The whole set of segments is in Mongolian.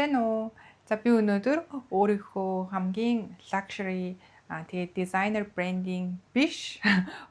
Сайн уу? За, би өнөөдөр өөрийнхөө хамгийн luxury, тэгээд designer branding биш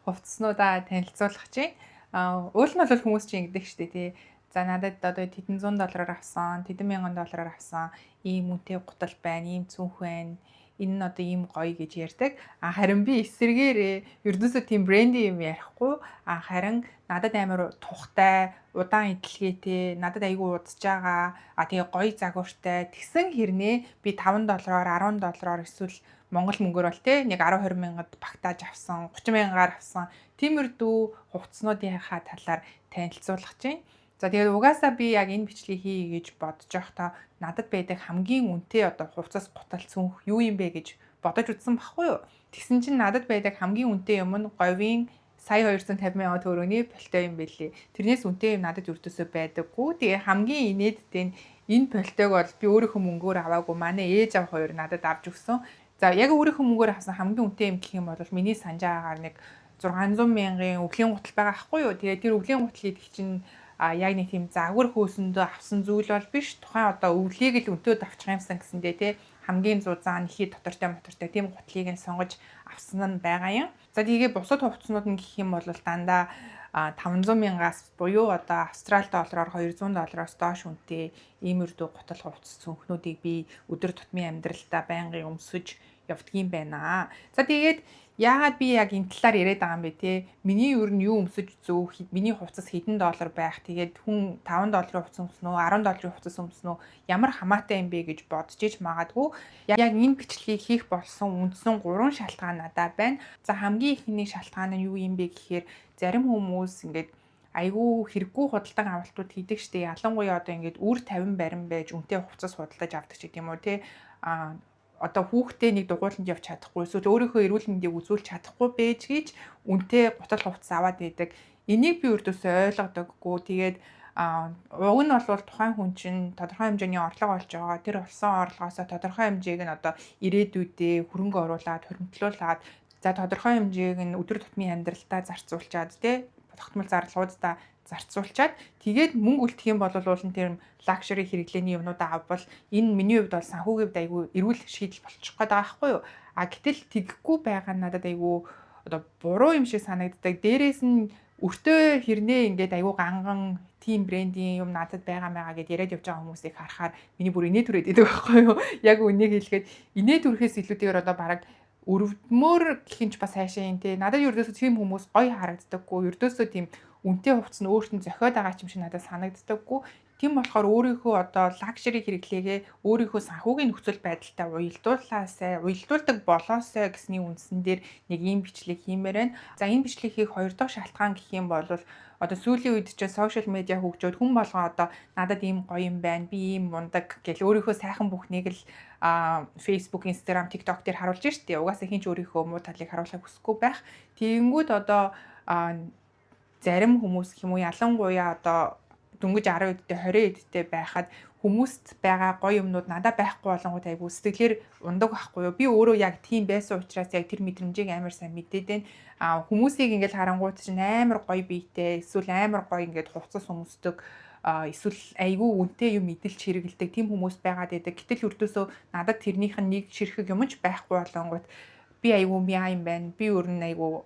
хувцаснуудаа танилцуулах чинь. Уул нь бол хүмүүс чинь ингэдэг штэ, тий. За, надад одоо тэдэн зуун доллараар авсан, тэдэн мянган доллараар авсан ийм үнэтэй гутал байна, ийм цүнх байна, энэ нь одоо ийм гоё гэж ярьдаг. А харин би эсрэгээрээ ердөөсөө тийм брендing юм ярихгүй. А харин надад амар тухтай, удаан эдлэгээтэй, надад айгүй удаж байгаа. А тэгээ гоё загвартай. Тэгсэн хэрнээ би 5 доллараар, 10 доллараар эсвэл Монгол мөнгөөр бол те нэг 10 20 мянгад багтааж авсан, 30 мянгаар авсан тиймэрдүү хувцснуудынхаа талаар танилцуулах чинь. За, тэгээд угаасаа би яг энэ бичлэгийг хийе гэж бодож байхдаа надад байдаг хамгийн үнэтэй одоо хувцас, гутал, цүнх юу юм бэ гэж бодож үзсэн баггүй юу. Тэгсэн чинь надад байдаг хамгийн үнэтэй юм нь говийн сая 250 мянган төгрөгийн пальто юм бэлээ. Тэрнээс үнэтэй юм надад ердөөсөө байдаггүй. Тэгээ хамгийн инээдтэй нь энэ пальтог бол би өөрийнхөө мөнгөөр аваагүй. Манай ээж аав хоёр надад авч өгсөн. За, яг өөрийнхөө мөнгөөр авсан хамгийн үнэтэй юм гэх юм бол миний санаж байгаагаар нэг 600 мянган өвлийн гутал байгаа хгүй юу. Тэгээ тэр өвлийн гутал гэдэг чинь яг нэг тийм загвар хөөсөндөө авсан зүйл бол биш. Тухайн одоо өвлийг л өнтөөд авчих юмсан гэсэндээ те хамгийн зузаан, хий дотортой мотортой тийм гутлыг нь сонгож авсан нь байгаа юм. За, тэгээ бусад хувцснууд нь гэх юм бол дандаа 500 мянгаас буюу одоо австрал доллараар 200 доллароос доош үнэтэй иймэрдүү гутал, хувцас, цүнхнүүдийг би өдөр тутмын амьдралдаа байнгын өмсөж явдгийм байна. За, тэгээд яагаад би яг энэ талаар яриад байгаа юм бэ, те? Миний ер нь юу өмсөж зөөх, миний хувцас хэдэн доллар байх, тэгээд хүн 5 долларын хувцас өмснө үү, 10 долларын хувцас өмснө үү, ямар хамаатай юм бэ гэж бодож иж магадгүй. Яг энэ бичлэгийг хийх болсон үндсэн гурван шалтгаан надад байна. За, хамгийн эхний шалтгаан нь юу юм бэ гэхээр зарим хүмүүс ингээд айгүй хэрэггүй худалдан авалтууд хийдэг штэ. Ялангуяа одоо ингээд үр 50 барин байж үнэтэй хувцас худалдаж авдаг ч гэдэм үү, те. Одоо хүүхдээ нэг дугуйланд явж чадахгүй эсвэл өөрийнхөө эрүүл мэндийг үзүүлж чадахгүй байж гэж үнэтэй гутал, хувцас аваад байдаг. Энийг би өрдөөсөө ойлгодоггүй. Тэгээд уг нь бол тухайн хүн чинь тодорхой хэмжээний орлого олж байгаа. Тэр олсон орлогоосоо тодорхой хэмжээг нь одоо ирээдүйдээ хөрөнгө оруулаад, хуримтлуулад, за, тодорхой хэмжээг нь өдөр тутмын амьдралдаа зарцуулчаад, тий, тогтмол зарлагуудаа зарцуулчаад, тэгээд мөнгө үлдэх юм бол уулын тэр luxury хэрэглээний юмнуудаа авбал энэ миний хувьд бол санхүүгийн хувьд айгүй эрүүл шийдэл болчих гээд байгаа байхгүй юу. А гэтэл тэггүй байгаа нь надад айгүй одоо буруу юм шиг санагддаг. Дээрээс нь өртөө хэрнээ ингээд айгүй ганган тийм брендийн юм надад байгаа маяга гэд яриад явж байгаа хүмүүсийг харахаар миний бүр инээ түрээд идэг байхгүй юу. Яг үнийг хэлэхэд инээ түрхээс илүүтэйгээр одоо бараг өрөвдмөр гэх юм ч бас хайшаа юм, те. Надад ердөөсөө тийм хүмүүс гоё харагддаггүй. Ердөөсөө тийм үнэтэй хувцас нь өөрт нь зохиод байгаа юм шиг надад санагддаггүй. Тийм болохоор өөрийнхөө одоо luxury хэрэглээгээ өөрийнхөө санхүүгийн нөхцөл байдалтай уялдуулаасай, уялдуулдаг болоосой гэсний үндсэн дээр нэг ийм бичлэг хиймээр байна. За, энэ бичлэг хийх хоёр дахь шалтгаан гэх юм бол одоо сүүлийн үед чинь social media хөгжөөд хүн болгон одоо надад ийм гоё юм байна, би ийм мундаг гэл өөрийнхөө сайхан бүхнийг л Facebook, Instagram, TikTok дээр харуулж штэ. Угаасаа хэн ч өөрийнхөө муу талыг харуулахыг хүсэхгүй байх. Тэгэнгүүт одоо зарим хүмүүс гэх юм уу, ялангуяа одоо дөнгөж 10 эдтэй, 20 эдтэй байхад хүмүүст байгаа гоё юмнууд надад байхгүй болонгууд айгу сэтгэлээр ундаг байхгүй юу. Би өөрөө яг тийм байсан учраас яг тэр мэдрэмжийг амар сайн мэдээд байна. А хүмүүсийг ингээл харангуут чинь амар гоё биетэй, эсвэл амар гоё ингээд хувцас өмсдөг, эсвэл айгүй үнэтэй юм эдэлж хэрэгэлдэг тийм хүмүүс байгаад байдаг. Гэтэл ердөөсөө надад тэрнийх нь нэг ширхэг юм ч байхгүй болонгууд би айгүй мяа юм байна. Би өөр нь айгүй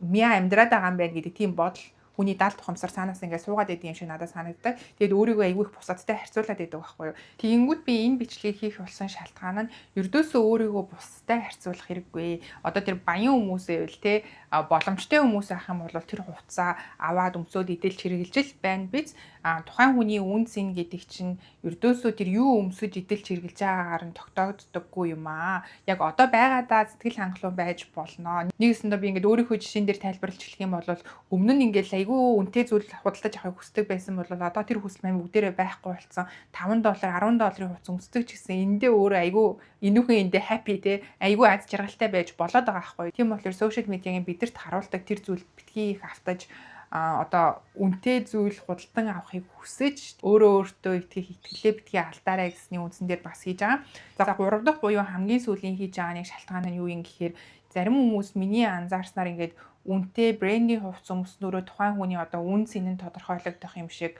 мяа амьдраад байгаа юм байна гэдэг тийм бодол хүний даал тухамсар цаанаас ингээд суугаад байдаг юм шиг надад санагддаг. Тэгээд өөрийгөө айгүй их бусадтай харьцуулаад байдаг байхгүй юу. Тэгэнгүүт би энэ бичлэгийг хийх болсон шалтгаан нь ердөөсөө өөрийгөө бусадтай харьцуулах хэрэггүй. Одоо тэр баян хүмүүс байвал, те, боломжтой хүмүүс байх юм бол тэр хувцаа аваад өмсөөд эдэлж хэрэгжилж л байна биз. А тухайн хүний үн цэн гэдэг чинь ердөөсөө тэр юу өмсөж, эдэлж хэрэгжилж байгаагаар нь тогтоогддоггүй юм аа. Яг одоо байгаадаа сэтгэл хангалуун байж болно. Нэгэсэндээ би ингээд өөрийнхөө жишээн дээр тайлбарлаж хэлэх юм бол өмнө нь ингээд айгүй үнэтэй зүйл худалдаж авахыг хүсдэг байсан бол одоо тэр хүсэл маань бүгдээрээ байхгүй болсон. 5 доллар, 10 долларын хувцас өмсдөг ч гэсэн эндээ өөрөө айгүй энүүхэн эндээ happy, те, айгүй аз жаргалтай байж болоод байгаа байхгүй. Тийм болохоор social media-гийн бидэрт харуулдаг тэр зүйл битгий их автаж, одоо үнэтэй зүйл худалдан авахыг хүсэж өөрөө өөртөө итгэх итгэлээ битгий алдаарай гэсний үндсэн дээр бас хийж байгаа. За, гурав дахь буюу хамгийн сүүлийн хийж байгаа нэг шалтгаан нь юу юм гэхээр зарим хүмүүс миний анзаарснаар ингээд үнэтэй брендийн хувцас өмснөөрөө тухайн хүний одоо үн цэн нь тодорхойлогдох юм шиг.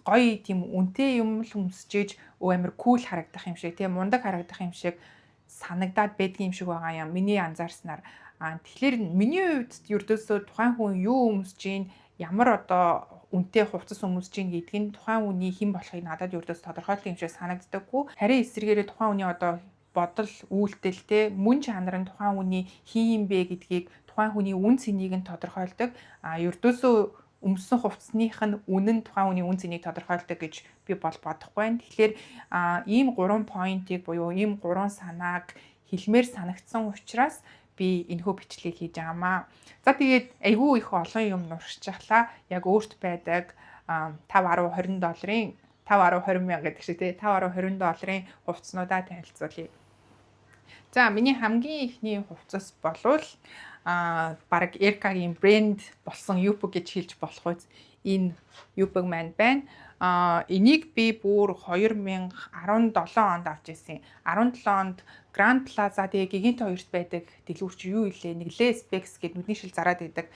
Гоё тийм үнэтэй юм л өмсчээж амар cool харагдах юм шиг, тийм мундаг харагдах юм шиг санагдаад байдгийн юм шиг байгаа юм. Миний анзаарснаар. Тэгэхээр миний хувьд ердөөсөө тухайн хүн юу өмсөж гин, ямар одоо үнэтэй хувцас өмсөж гин гэдг нь тухайн хүний хэн болохыг надад ердөөс тодорхойлох юм шиг санагддаггүй. Харин эсрэгээрээ тухайн хүний одоо бодол, үйлдэл, те, мөн чанар нь тухайн хүний хэн юм бэ гэдгийг, тухайн хүний үн цэнийг нь тодорхойлдог. Ердөөсөө өмссөн хувцсных нь үнэн нь тухайн хүний үн цэнийг тодорхойлдог гэж би бол бодохгүй байна. Тэгэхээр ийм гурван point ыг буюу ийм гурван санааг хэлмээр санагдсан учраас би энэхүү бичлэгийг хийж байгаамаа. За, тэгээд айгүй их олон юм нуршчихлаа. Яг өөрт байдаг 5 10 20 долларын, 5 10 20 мянга гэдэг шиг, тий, 5 10 20 долларын хувцснуудаа танилцуулъя. За, миний хамгийн эхний хувцас болвол бараг Эркагийн брэнд болсон юбка гэж хэлж болох үз, энэ юбка маань байна. Энийг би бүр 2017 онд авч ирсэн. 17 онд Grand Plaza, тэгээ Гигинт хоёрт байдаг дэлгүүр чи юу илээ? Нэг Le Specs гэдэг нүдний шил зараад байдаг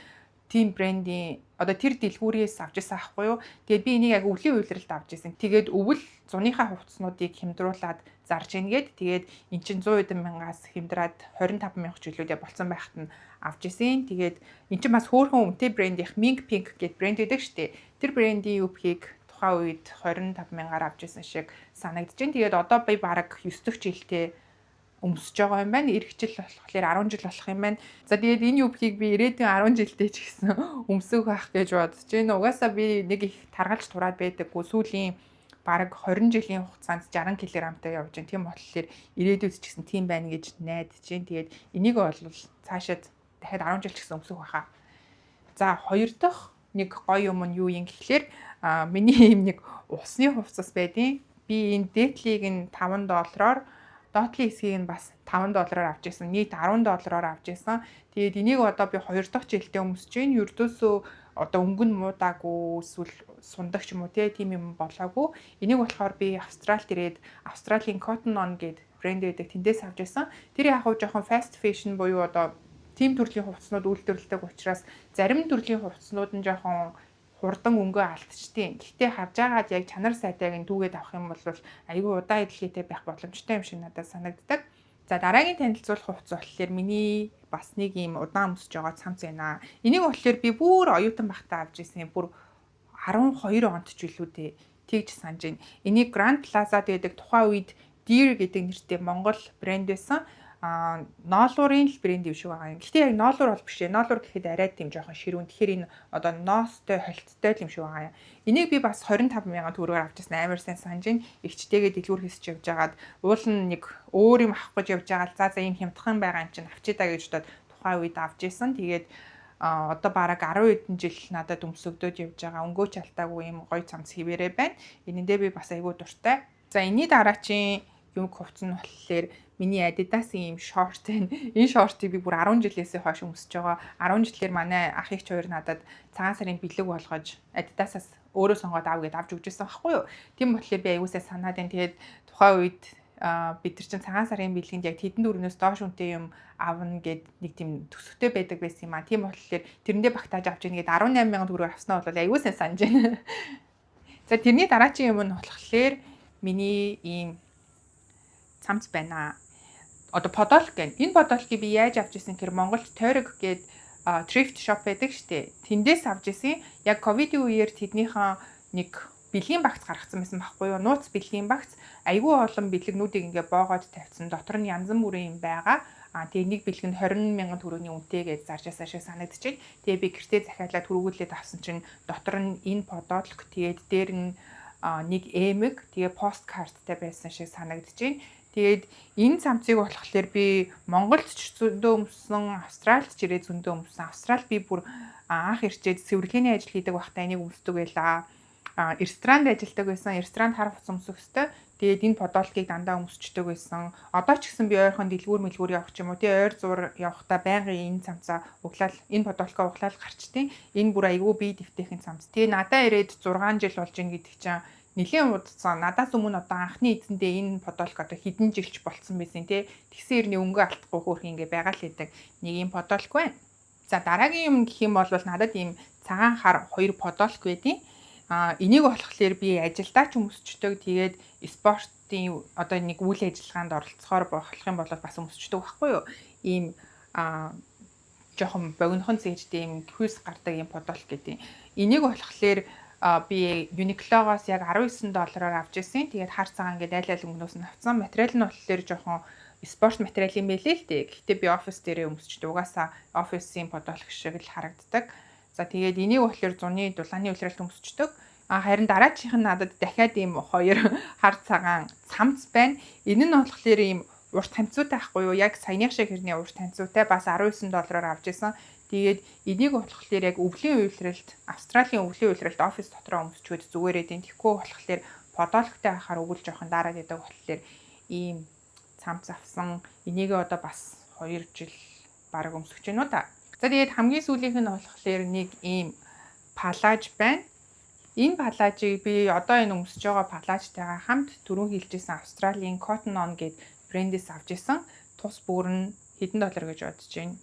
тийм брендийн одоо тэр дэлгүүрээс авч ирсэн аахгүй юу. Тэгээд би энийг яг өвлийн улиралд авч ирсэн. Тэгээд өвөл зуныхаа хувцснуудыг хямдруулаад зарж ийн гээд, тэгээд эн чинь 100 хэдэн мянгаас хямдраад 25 мянга ч илүүдээ болцсон байхад нь авч ирсэн. Тэгээд эн чинь бас хөөрхөн үнэтэй брендийнх Mink Pink гэдэг брэнд байдаг штэ. Тэр брендийн юбкийг тухайн үед 25 мянгаар авч ирсэн шиг санагдаж байна. Тэгээд одоо би бараг 9 дэх жилдээ өмсөж байгаа юм байна. Ирэх жил болохоор 10 жил болох юм байна. За, тэгээд энэ юбкийг би ирээдүйн 10 жилдээ ч гэсэн өмсөх байх гэж бодож байна. Угаасаа би нэг их таргалж тураад байдаггүй. Сүүлийн бараг 20 жилийн хугацаанд 60 кг-тай явж байна. Тийм болохоор ирээдүйд ч гэсэн тийм байна гэж найдаж байна. Тэгээд энийг бол цаашаад дахиад 10 жил ч гэсэн өмсөх байхаа. За, хоёр дахь нэг гоё юм нь юу юм гэхлээр миний ийм нэг усны хувцас байдیں۔ Би энэ дээдлийг нь 5 доллараар, доотлын хэсгийг нь бас 5 доллараар авч ирсэн. Нийт 10 доллараар авч ирсэн. Тэгээд энийг одоо би 2 дахь жилдээ өмсөж байна. Ердөөсөө одоо өнгө нь муудаагүй, эсвэл сундаг ч юм уу, тийм юм болоогүй. Энийг болохоор би Австралид ирээд Австралийн Cotton On гэдэг брэнд байдаг, тэндээс авч ирсэн. Тэр яг хав жоохон fast fashion буюу одоо тийм төрлийн хувцснууд үйлдвэрлэдэг учраас зарим төрлийн хувцснууд нь жоохон хурдан өнгөө алдчихдийн. Гэхдээ харж байгаад яг чанар сайтайг нь түүгээд авах юм бол айгүй удаан эдлэгээтэй байх боломжтой юм шиг надад санагддаг. За, дараагийн танилцуулах хувцас болохоор миний бас нэг ийм удаан өмсөж байгаа цамц байна. Энийг болохоор би бүр оюутан байхдаа авч ирсэн. Бүр 12 онд ч үлээ дээ, тэгж санаж байна. Энийг Grand Plaza гэдэг, тухайн үед Deer гэдэг нэртэй Монгол брэнд байсан, ноолуурын л брэнд юм шиг байгаа юм. Гэхдээ яг ноолуур бол биш ээ. Ноолуур гэхэд арай тийм жоохон ширүүн. Тэгэхээр энэ одоо ноостой холттой л юм шиг байгаа юм. Энийг би бас 25 мянган төгрөгөөр авч ирсэн, амар сайн санаж байна. Эгчтэйгээ дэлгүүр хэсэж явж байгаад уул нь нэг өөр юм авах гэж явж байгаа л за ийм хямдхан байгаа юм чинь авчээ да гэж бодоод тухайн үед авч исэн. Тэгээд одоо бараг 10 хэдэн жил надад өмсөгдөөд явж байгаа. Өнгөө ч алдаагүй юм гоё цамц хэвээрээ байна. Энэндээ би бас айгүй дуртай. За, энэний дараачийн юм хувцас нь болохоор миний Adidas-ийн ийм шорт байна. Энэ шортыг би бүр 10 жилээсээ хойш өмсөж байгаа. 10 жилээр манай ах эгч хоёр надад цагаан сарын бэлэг болгож Adidas-аас өөрөө сонгоод ав гэдээ авч өгч байсан байхгүй юу. Тийм болохоор би аягуусаа санаад байна. Тэгээд тухайн үед бид нар чинь цагаан сарын бэлгэнд яг тэдэн дөрөвнөөс доош үнэтэй юм авна гэд нэг тийм төсөвтэй байдаг байсан юм а. Тийм болохоор тэрэндээ багтааж авч ийн гээд 18 мянган төгрөгөөр авснаа бол аягүй сайн санаж байна. За, тэрний дараачийн юм нь болохоор миний ийм цамц байна. Одоо подолк гэн. Энэ подолкийг би яаж авч ирсэн гэхээр Монголд Тойрог гээд thrift shop байдаг штэ. Тэндээс авч ирсэн. Яг ковидын үеэр тэднийхэн нэг бэлгийн багц гаргацсан байсан байхгүй юу? Нууц бэлгийн багц, айгүй олон бэлэгнүүдийг ингээ боогоод тавьсан. Дотор нь янз бүрийн юм байгаа. Тэгээ нэг бэлэг нь 20 мянган төгрөгийн үнэтэй гэж зарж байсан шиг санагдчихэв. Тэгээ би гэртээ захиалаад хүргүүлээд авсан чинь дотор нь энэ подолк, тэгээд дээр нь нэг эмэг, тэгээ посткарттай байсан шиг санагдчихэв. Тэгээд энэ цамцыг болохоор би Монголд ч зөндөө өмссөн, Австралид ч ирээ зөндөө өмссөн. Австралид би бүр анх ирчээд цэвэрлэгээний ажил хийдэг байхдаа энийг өмсдөг байлаа. Ресторанд ажилладаг байсан. Ресторанд хар хувцас өмсөх хэвээр. Тэгээд энэ подолкийг дандаа өмсчдөг байсан. Одоо ч гэсэн би ойрхон дэлгүүр мэлгүүр явах ч юм уу, тий, ойр зуур явахдаа байнгын энэ цамцаа углаал, энэ подолкоо углаал гарчдیں۔ Энэ бүр айгүй бие дэвтэйхэн цамц. Тэгээ надаа ирээд 6 жил болж ин гэдэг чинь нэлийн удацсан. Надаас өмнө одоо анхны эзэндээ энэ подолк одоо хэдэн жилч болцсон байсан, тий. Тэгсэн хэрний өнгө алдахгүй хөөрхөн ингээ байгаа л гэдэг нэг юм подолк байна. За, дараагийн юм гэх юм бол надад ийм цагаан хар хоёр подолк байдیں۔ Энийг болохоор би ажилдаа ч өмсчдөг. Тэгээд спортын одоо нэг үйл ажиллагаанд оролцохоор болох юм бол бас өмсчдөг байхгүй юу? Ийм жоохон богинохон цээжтэй ийм хүйс гардаг ийм футболк гэдэг. Энийг болохоор би Uniqlo-гоос яг 19 доллараар авч ирсэн. Тэгээд хар цагаан гээд аль аль өнгөнөөс нь авсан. Материал нь болохоор жоохон спорт материал юм байлээ л дээ. Гэхдээ би офис дээрээ өмсчдөг. Угаасаа офисын футболк шиг л харагддаг. За, тэгээд энийг болохоор зуны дулааны улиралд өмсчдөг. Харин дараачих нь надад дахиад ийм хоёр хар цагаан цамц байна. Энэ нь болохоор ийм урт ханцуутай ахгүй юу? Яг саяных шиг хэрний урт ханцуутай, бас 19 доллараар авч исэн. Тэгээд энийг болохоор яг өвлийн улиралд, Австралийн өвлийн улиралд офис дотроо өмсчүүд зүгээр эдийн. Тэгэхгүй болохоор футболктой байхаар өвөл жоохон дараад идэг болохоор ийм цамц авсан. Энийг одоо бас 2 жил бараг өмсөж байна уу та. За, тэгээд хамгийн сүүлийнх нь болохоор нэг ийм палаж байна. Энэ палажийг би одоо энэ өмсөж байгаа палаажтайгаа хамт түрүүн хэлжсэн Австралийн Cotton On гээд брэндээс авч исэн. Тус бүр нь хэдэн доллар гэж бодож байна.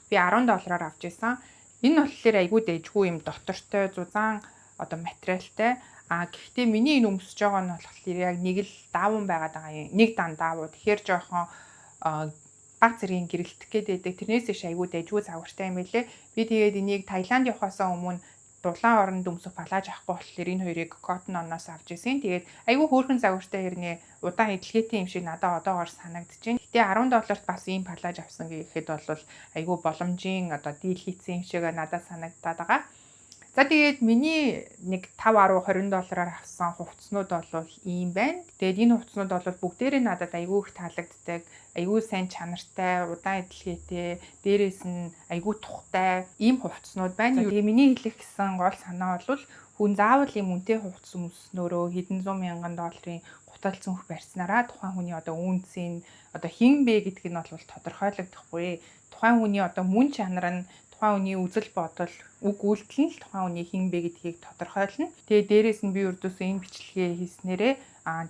Би 10 доллараар авч исэн. Энэ болохоор айгүй дэжгүй юм дотортой зузаан одоо материалтай. Гэхдээ миний энэ өмсөж байгаа нь болохоор яг нэг л даавн байгаад байгаа юм. Нэг дан даавуу. Тэгэхээр жоохон баг зэргийн гэрэлтэх гээд байдаг. Тэрнээс иш айгүй дэжгүй загвартай юм байлээ. Би тэгээд энийг Таиланд явахаасаа өмнө дулаан оронд өмсөх палаж авахгүй болохоор энэ хоёрыг Cotton On-оос авч ирсэн. Тэгээд айгүй хөөрхөн загвартай хэрнээ удаан эдлгээтэй юм шиг надад одоогоор санагдаж байна. Гэтэ 10 долларт бас ийм палаж авсан гэхэд бол айгүй боломжийн одоо deal хийсэн юм шиг надад санагдаад байгаа. За, тэгээд миний нэг 5 10 20 доллараар авсан хувцснууд бол ийм байна. Тэгээд энэ хувцснууд бол бүгдээрээ надад айгүй их таалагддаг. Айгүй сайн чанартай, удаан эдлгээтэй, дээрээс нь айгүй тухтай ийм хувцснууд байна. Тэгээ миний хэлэх гэсэн гол санаа бол хүн заавал ийм үнэтэй хувцас өмснөөрөө хэдэн зуун мянган долларын гутал цүнх барьснараа тухайн хүний одоо үнцийн одоо хэн бэ гэдг нь бол тодорхойлогдохгүй. Тухайн хүний одоо мөн чанар нь, тухайн хүний үзэл бодол, үг үйлдэл нь л тухайн хүний хэн бэ гэдгийг тодорхойлно. Тэгээ дээрээс нь би өрдөөсөө энэ бичлэгээ хийснээрээ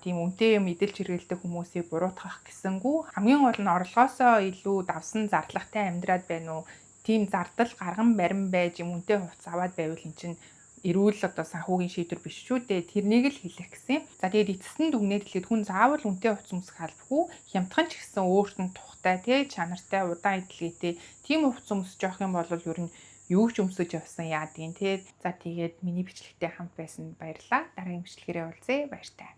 тийм үнэтэй юм эдэлж хэрэглэдэг хүмүүсийг буруутгах гэсэнгүү, хамгийн гол нь орлогоосоо илүү давсан зарлагтай амьдраад байна уу? Тийм зардал гарган барин байж юм үнэтэй хувцас аваад байвал эн чинь эрүүл одоо санхүүгийн шийдвэр биш шүү дээ. Тэрнийг л хэлэх гэсэн. За, тэгээд эцэст нь дүгнээд хэлэхэд хүн заавал үнэтэй хувцас өмсөх албагүй. Хямдхан ч гэсэн өөрт нь тухтай, тий, чанартай, удаан эдлгээтэй тийм хувцас өмсөж явах юм бол ер нь юу ч өмсөж явсан яадгийн, тий. За, тэгээд миний бичлэгтэй хамт байсан баярлалаа. Дараагийн бичлэгээрээ уулзъя. Баяртай.